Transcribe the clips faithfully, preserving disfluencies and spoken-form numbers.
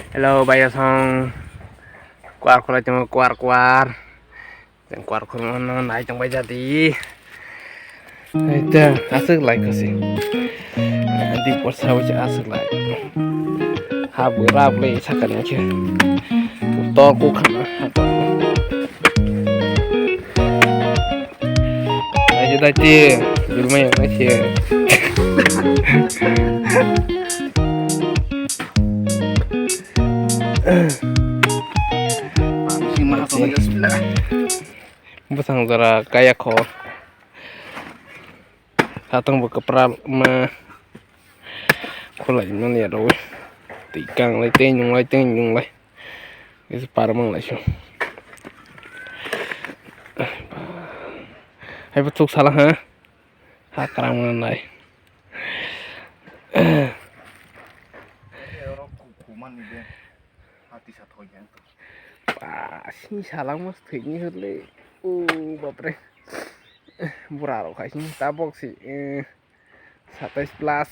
Hello, bai asong. Kuar khulai tongo, kuar, kuar. Teng kuar khulai no nai tong bai jadi. Aita, aswk lai kasi. Di porsa bo aswk lai. Habu rap le sakani khe. Tor ko khana. Aje dai ti, bilmai yang nai se. Bwsang jora kaya kho. Satong bo kwpra ma khulai mani aro. Tei kang lai, tei nung lai, tei nung lai. Isi par mang lai sio. Hai bo chuk sala ha. Ha kwrang mwnai. Ba, sini salang mas thwini hwrle. O bapre. Bura rok hai sini tabok si. Eh, satais plus.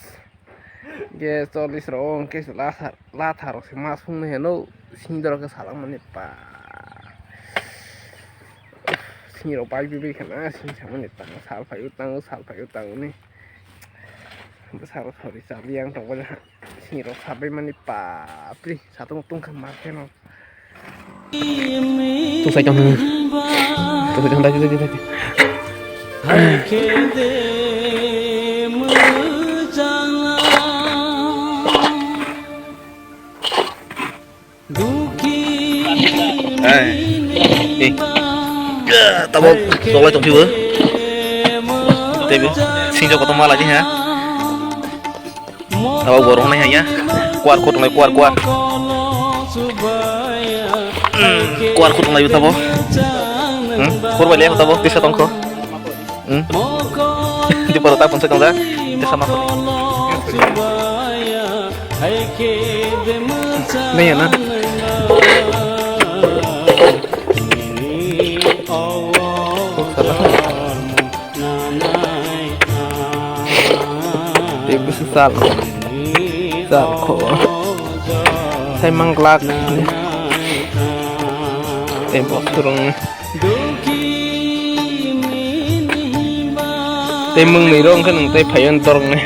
Ge chollis rok hwnkhe la, la tharok se mas phungnai heno. Sini dorok khe salang mani pa. Sini rok bai bibi khana sini samani tang sal phai o tang sal phai o tang ni. Bwsarok sori chabi yang tong bwle ha. Sini rok sabai mani papri satung tung kha ma kheno. Tung sai tong. Tung sai tong dai dai dai. Ai. Eh. Tabok choklai tongphibo. Teibo singjak kotorma laidi ha. Tabok borok nai haya. Kuar khut nai kuar kuar. Hmm, kuar khut nai tabok. Hmm, khur bai le tabok tisa tongkho. Hmm. Di paro ta ponsai tongda. Tisa ma khut. Nai ya na. Tei bwswk sal, sal kho. Sai mang glak. Tei bokhorok ni. Tei mwngnwi rok wngkha nwng tei phaiyo dorok ni.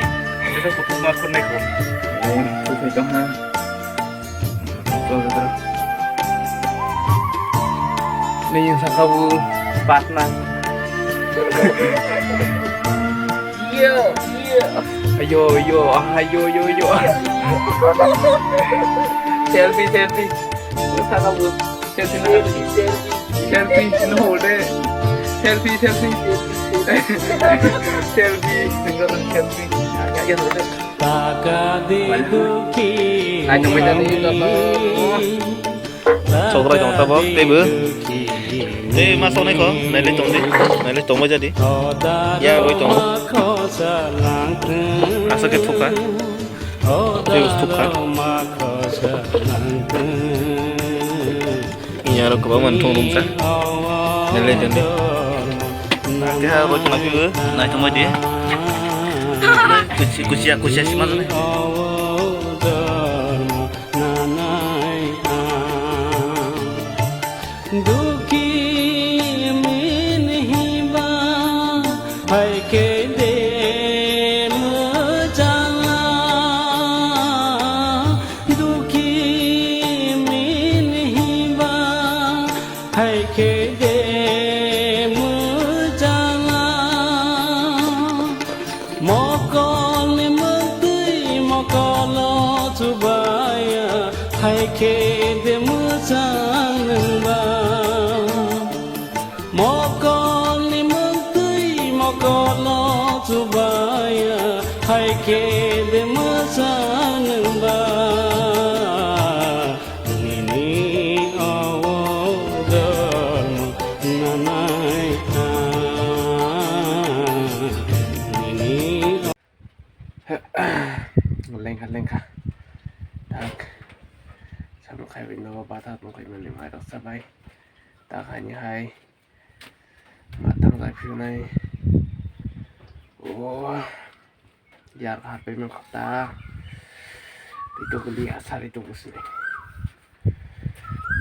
Nini saka bu batna. Iyo, iyo. Ayo, iyo, ayo, iyo, iyo. Selfie, selfie. Saka bu selfie na. Selfie, selfie, no hole. Selfie, selfie. Selfie, single selfie. Ya, ya, hole. Nai tongbai tadi joto. Sokrai tong tabok teibo. Tei ma soknai kho, nailai tongdi, nailai tongbai jadi. Ya oi tong. Asa ke thukha. Tei thukha. Iya aro kwbangma thung rwngkha. Nele jani. Keha roi tongna phiyo naithok bai di. Kuchi-, kuchiya, kuchiya sima jani. Dukhi min hiba hai khe de mwchang. Dukhi min hiba hai khe de mwchang. Mokolni mwktwi mokolo chubaya hai khe de mwchang nwngba. Mokolni mwktwi mokolo chubaya hai khe de mwchang nwngba. Nini o jormo nanai ang. Nini lengkha lengkha. Tak. Samung khai bai nogo bata tong khai mani mai rok sabai. Tak ani hai. Matang lai phunai. O. Yar harpai man khata. Itu kuli asari tu musni.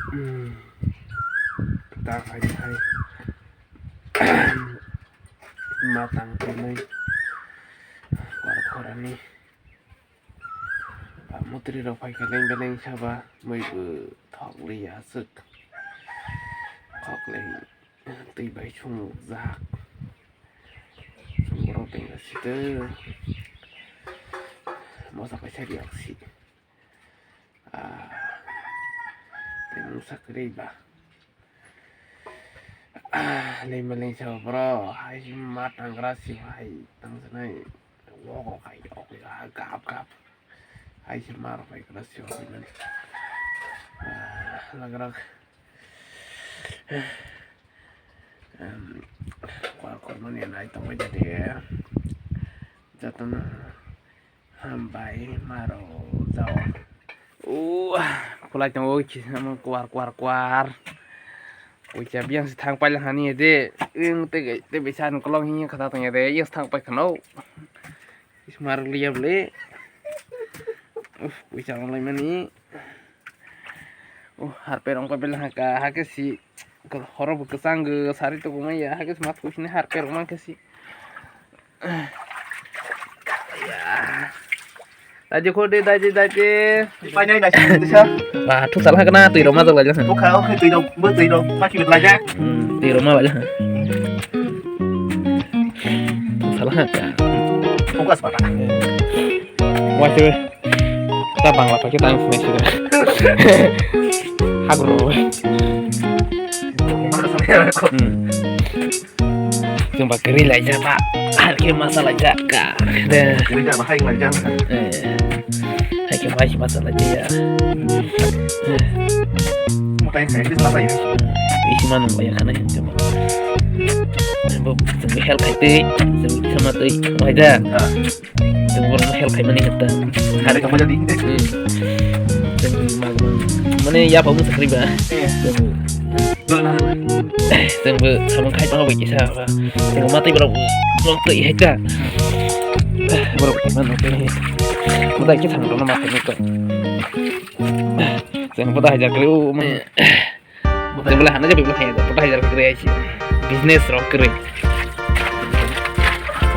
Hmm. Ta hai hai. Ma tang tini. Kwar khorani. Ba mutri rok phai khe leng beleng saba mui bo thok li aswk. Thok leng twi bai sung jak. Sung borok tengga site. Mosa kaisa riyak si. Ah, tei mungsa kwrwi ba. Ah, lei malei sa bro, hai ma tangra si hai tangsanai. Wogo kai ok ya gap gap. Hai si mar kai kra si hai mani. Ah, lagrak. Em, kwa kwa mani nai tongoi jadi. Jatana. Hambai maro jao. O, kulai tongo kisa mo kwar kwar kwar. Kuisa biyang se thang paila hani de. Ing te te bisa no kolong hi khata tong de. Yes thang pai khano. Is mar liya ble. Uf, kuisa onglai mani. O, harpe rong ko bela haka, hake si. Horo bo kwchang gw sari tongmaya, hake sma thusini harpe rok mankhe si. Daidi kho de, daidi, daidi. Painai nai sa. Ba, thuk sal hakna, twi rok ma jok laijak. Thuk kha, oke, twi rok, bo twi rok, ma kibi laijak. Hmm, twi rok ma laijak. Thuk sal hakna. Focus pata. Wai se. Ta bangla paikhe tang sinai sida. Hagro. Hmm. Chwng ba kwrwi laijak ba. Hakhe masa laijak ka. De. Kwrwi jaba hai laijak. Eh. Hakhe bai masa laijak ya. Mutai sai bis masa ya. Isi manu ya khana hin chwng. Bo chwng help khai tei, chwng sama tei. Wai da. Ah. Chwng borokno help khaimani hwnkha. Hari kamu jadi. Hmm. Chwng ma-, mane yapha mung sakri ba. Iya. Chwng, chwngbo samung khai tongma bai kisa ba. Chwng ma tei borok, borok tei hai ta. Borok tei ma nang tei. Mutai kisa nang tongma ma khai nang tong. Chwng bo da hajar kri o mane. Tei bwlai hana je bwlai hana je, bwlai hana je kre ai si. Business rok kre.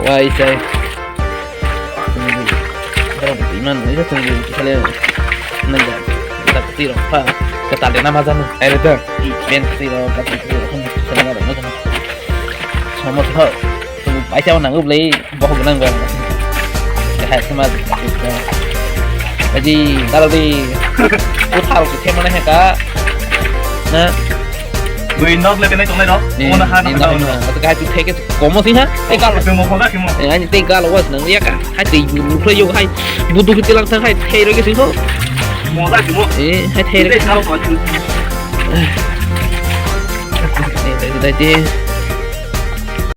Wai sai. Rok iman ni je tong kale. Nang da. Da ti rok pa. Ka ta de na ma janu. Ai re da. Ben ti rok ka ti rok. Sama da na. Sama da. Paisa o nango bwlai bohok gwnang ba. Hai sama. Aji dalo di. Uthal ke thema na ka. Na. Dui nok le tenai tongnai rok. Mona ha na. Ata ka tu theke komo si ha. Te kalo. Te mo koda kimo. Eh, ani te kalo was nang ya ka. Hai te yu lu yo hai. Budu ke tilang thang hai te ro ke si ho. Mo da kimo. Eh, hai te ro. Te kalo ko. Eh, dai dai te.